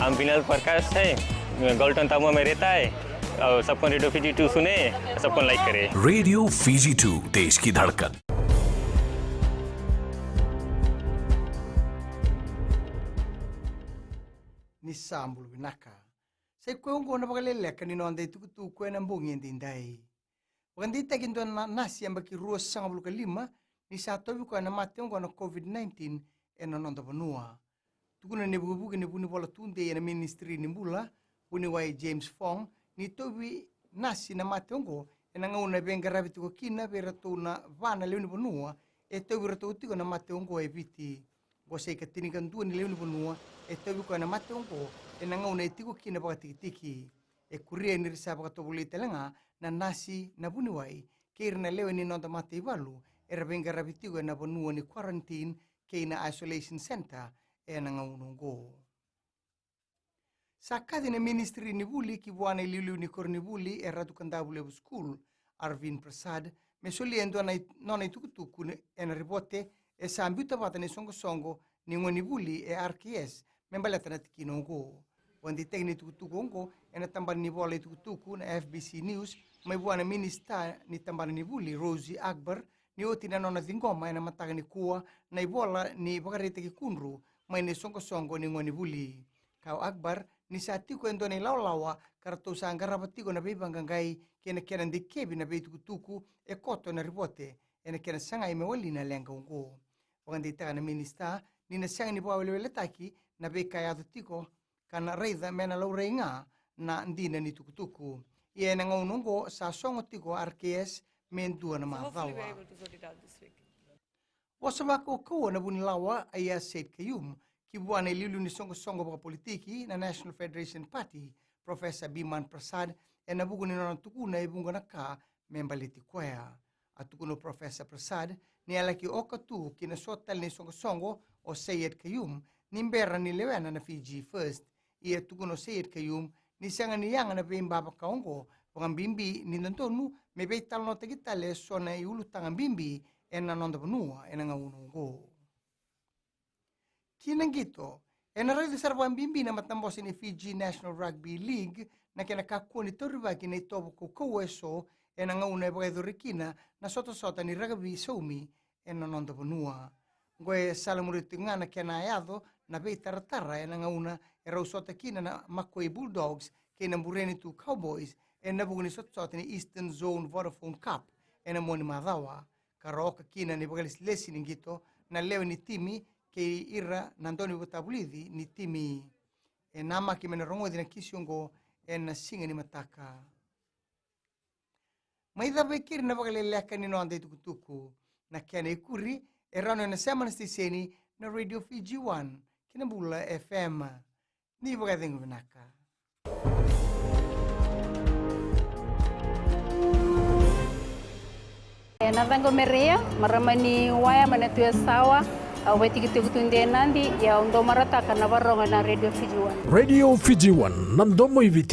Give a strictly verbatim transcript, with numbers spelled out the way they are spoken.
नाम विनल प्रकाश है, मैं गोल्टन तामुआ में रहता है। और सबको रेडियो फिजी टू सुने, सबको लाइक करे। रेडियो फिजी टू, देश की धड़कन। Ni sa bula vinaka. Sa i koya oqo na vakaleleka ni noda itukutuku ena bogi edaidai. Vakadeitaki e dua na nasi yabaki ruasagavulu ka lima ni sa tauvi koya na mate oqo na COVID nineteen ena noda vanua. Tukuna na ivukevuke ni vunivola tudei ena ministry ni bula, vuniwai James Fong, ni tauvi nasi na mate oqo ena gauna e veiqaravi tiko kina vei iratou na va na lewe ni vanua e tauvi iratou tiko na mate oqo e Viti. Oqo sa i ka tinikadua ni lewe ni vanua e tauvi koya na mate oqo ena gauna e tiko kina vakatikitiki. E kuria ni ra sa vakatovolei tale ga na nasi, na vuniwai kei ira na lewe ni noda mataivalu era veiqaravi tiko ena vanua ni quarantine kei na isolation centre ena gauna oqo. Sa kaci na ministry ni vuli ki vua na iliuliu ni koronivuli e Ratu Kadavulevu School, Arvind Prasad, me solia e dua na i- nona itukutuku ne- ena ripote e sa biuta vata na isoqosoqo ni gonevuli e R K S me baleta na tikina oqo. Vakadeitaki na itukutuku oqo ena tabana ni vola itukutuku na F B C News mai vua na minisita ni tabana ni vuli Rosy Akbar, ni oti na nona ciqoma ena mataka nikua na ivola ni vakaraitaki kudru mai na isoqosoqo ni gonevuli. Kaya o Akbar ni sa tiko e dua na ilawalawa ka ratou sa qarava tiko na veivaqaqai kei na kena dikevi na veitukutuku e koto ena ripote ena kena sagai me wali na leqa oqo. Vakadeitaka na minisita ni na sega ni vakaweleweletaki na veika e yaco tiko ka na raica me na laurai ga na dina ni tukutuku. Ia ena gauna oqo sa sogo tiko R K S me dua na macawa. Vosa vakaukauwa na vunilawa Aiyaz Sayed-Khaiyum ki vua na iliuliu ni soqosoqo vakapolitiki na National Federation Party, Professor Biman Prasad, ena vuku ni nona tukuna e vuqa na ka me baleti koya. A tukuna o Professor Prasad ni a laki oka tu ki na so tale ni soqosoqo o Sayed-Khaiyum ni bera ni lewena na Fiji First. Ia tukuna o Sayed-Khaiyum ni sega ni yaga na veibavaka oqo, vakabibi ni dodonu me veitalanoataki tale e so na iulutaga bibi ena noda vanua ena gauna oqo. Ki na qito, ena raici sara vakabibi na matabose ni Fiji National Rugby League na kena kakua ni taurivaki na itovo kaukauwa e so ena gauna e vakayacori kina na sotasota ni rakavi saumi ena noda vanua. Oqo e salamuri tiko ga na kena yaco na veitaratara ena gauna e rau sota kina na Makoi Bulldogs kei na Burenitu Cowboys ena vuku ni sotasota ni Eastern Zone Vodafone Cup ena mua ni macawa, ka ra oka kina na ivakalesilesi ni qito na lewe ni timi kei ira na daunivakatavulici ni timi. E namaki me na rogoci na kisi oqo ena siga ni mataka. Mai cava e keri na vakaleleka ni noda itukutuku. Na kena ikuri e rawa ni o na sema na siteseni na Radio Fiji One kei na Bula F M. Ni vakacegu vinaka. E na caqu o Mereia, marama ni Waya mai na Tui Yasawa. Au vaitikotiko tu e Nadi, ia au dau marautaka na varogo na Radio Fiji One. Radio Fiji One, na domo i Viti.